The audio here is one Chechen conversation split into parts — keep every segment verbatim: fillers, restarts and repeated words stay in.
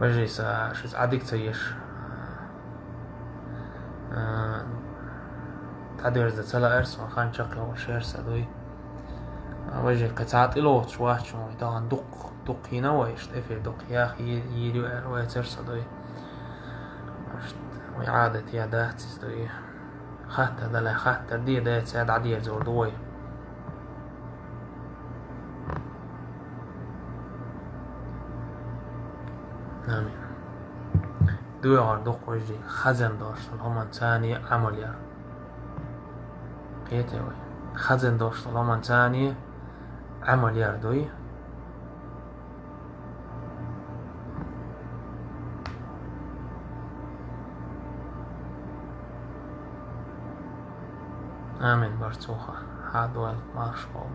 Вежарий, са шуьца Ӏадика ца еш, а, дӀадерза ца лаьара со, хан чакхйолуш яра сан дуй. А, вежарий, кхин цхьа тӀелоцуш вац шуна, вай тахана дуккха, дуккха йина вай, иштта эфир дуккха яха йи-, йийр ю аьлла вацара сан дуй. Иштта вай Ӏадат я дац иза дуй. Хаттар далахь, хаттар де, дайца дӀадерзор ду вай. Амин. Дуьхьал дукха вежарий, хазан долуш долу хӀуманца Ӏамал яр. Кхетий вай? Хазан долуш долу хӀуманца Ӏамал яр дуй. Амин, барцуха. Хьадойла, марш бовла.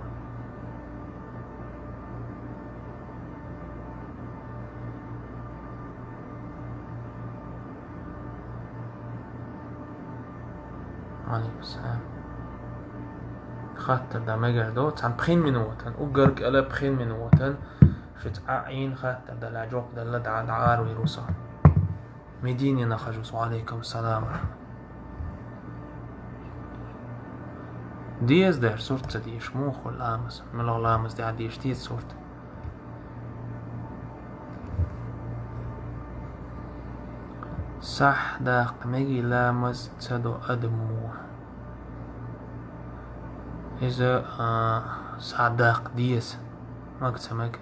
Алейкум салам. Хаттар дан мегар ду, цхьана пхин минотан, уггар кӀела пхин минотан, шуьца Ӏа Ӏийна хаттар дала, жоп дала, дӀа, дӀа аравийр ву со. Мединина хажус, ва алейкум салам. Деза дер сурт ца деш, муха хуьлу ламаз? Муьлха ламаз дӀа деш деза сурт? Сахь даккха мегий ламаз ца до адамо? Иза, а, сахь даккха деза. Мага ца мега.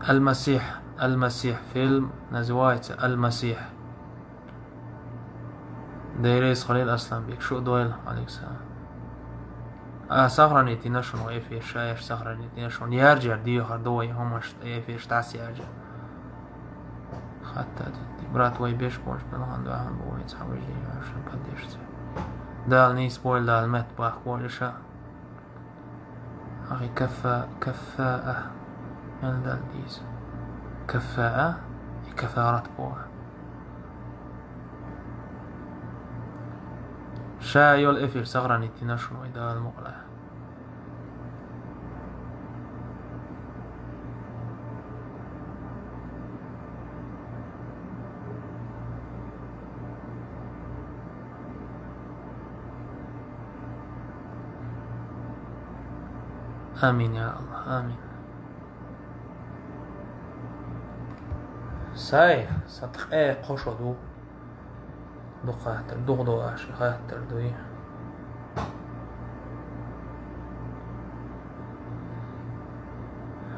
Аль-Масих. Аль-Масих. Фильм называется Аль-Масих. Деррис Халил Асланбек, шу дойла, алейкум салам. А, сохранить йина шуна эфир, шаьш сохранить йина шуна. Яржар дехар ду вай хӀумаш, эфир дӀасаяржа. Хатта ди, брат, вай беш бонаш белхан дахан бу вай цхьа вежарий, шун поддержка. Дала нийса бойла, Дала метта баккхийла иша. Ахи, кафа-, кафаа. Мел дала дийза. Кафаа и кафарат боху. Ша йолу эфир сохранить йина шуна вай Дала мукъалахь. Амин, я Аллах, амин. Сай, сан ткъе кхо шо ду. Дукха хаттар, дукха до аша хаттар дуй.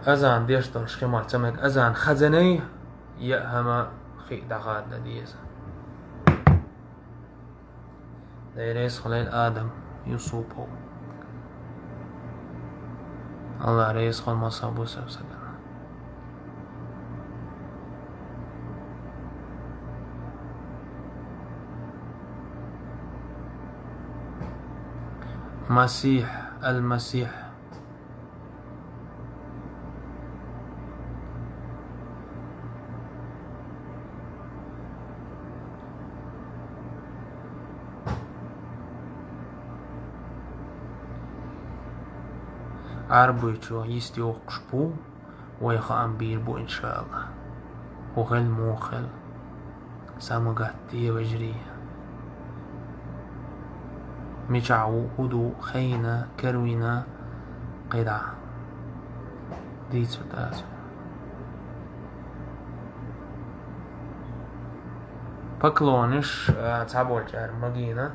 Азан деш долуш хи мара ца мега, азан хазанай, я хӀама хи дӀахадда деза. Дай реза хуьлийла Адам Юсупов. Алла реза хуьлда массо а бусалба стагана. Масих, Аль-Масих. Ӏарбойчо йист йохуш бу, вай хаам бийр бу, иншааллах. ХӀу хила, муха хила. Самагатта, вежарий. Мичахь ву, хӀу ду, хайна, карвина, кхидӀа. Дийцар дацара. Поклонаш, а, цхьаболчара магийна,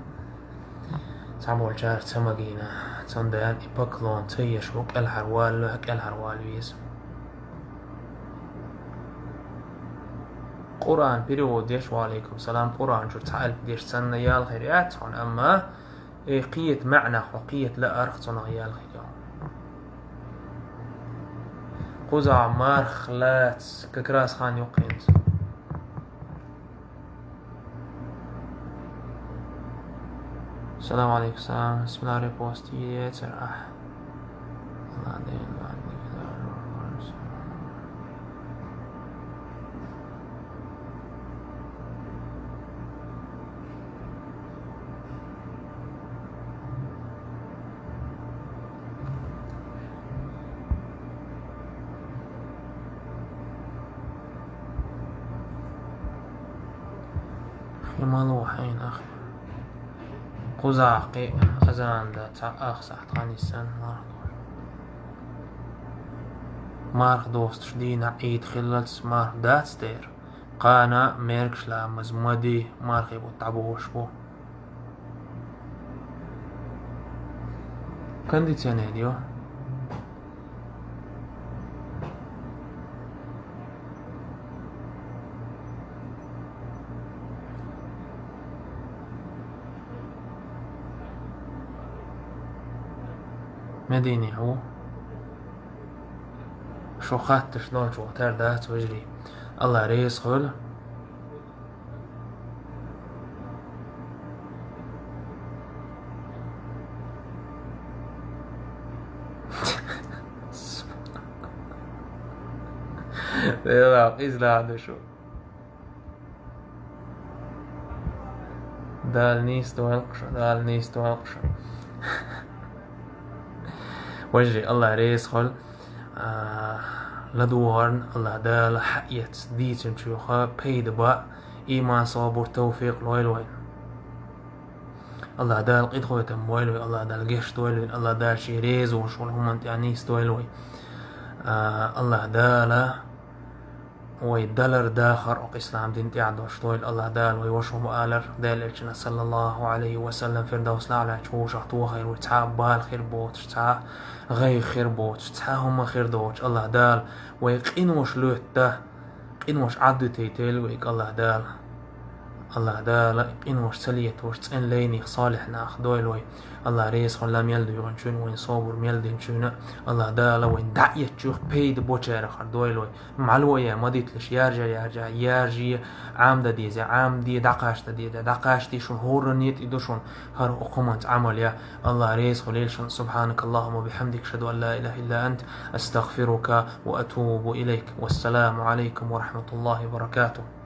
цхьаболчара ца магийна. Цундела и поклон ца еш ву, кӀелхьарвалале, кӀелхьарвала веза. Къуръан перевод деш, ва алейкум салам, Къуръан чуьра цхьа алп деш санна ял хир яц хьуна, амма и кхета маьӀнах хьо кхета лаарх цунах ял хир ю. Кхузахь марх лаца, как раз хан ю кхинца. Салам алейкум, салам. Бисмилла, репост йийцар ахь. Мало хьайна, ахи. Кхузахь кхин азан дан цхьа ах сахьт хан йиссана марха. Марха достуш дийнахь Ӏийд хиллалц марха дац дера. Кхана мергаш ламаз ма ди, мархий бутт дӀабохуш бу. Кондиционер ю. Медине ву. Шо хатташ долчу тера дац, вежарий. Алла реза хуьлу. Дела, иза ладу шу. Дала нийса дойла кху шу, Дала нийса дойла кху шу. Вежарий, Алла реза хуьлу. А, ладогӀарна Алла Дала хьаэца дийцинчуьха пайда бан, иман, собар, тавфикъ лойла вайна. Алла Дала къинхетам бойла вай, Алла Дала гечдойла вай, Алла Дала шен реза волуш волу хӀуманна тӀехь нийса дойла вай. А, Алла Дала вай далар, дахар окху ислам дин тӀехь долуш дойла, Алла Дала вай ваша хӀума алар, Делан Элчана, саллаллаху Ӏалайхи ва саллам, Фирдавсал Аълачу хьошах тохийла вай, цхьа а бала хир боцуш, цхьа а гӀайгӀа хир боцуш, цхьа а хӀума хир доцуш, Алла Дала вай къинош лоьтта, къинош Ӏаддитайтийла вайга, Алла Дала. Алла Дала къинош ца летош, цӀена лайнех, солихь нах дойла вай. Алла реза хуьлу мел дуьйгӀинчунна, вайн собар мел динчунна, Алла Дала вайн дӀаэцчух пайда бочарах дойла вай. Мало я ма дитлаш, яржа, яржа, яржа, Ӏамда деза, Ӏамде, дӀакхашта деза, дӀакхаште, шун хӀоранна тӀе ду шун хӀара хӀуманца Ӏамал я. Алла реза хуьлийла шун. سبحانك اللهم وبحمدك، أشهد أن لا إله إلا أنت، أستغفرك وأتوب إليك. والسلام عليكم ورحمة الله وبركاته.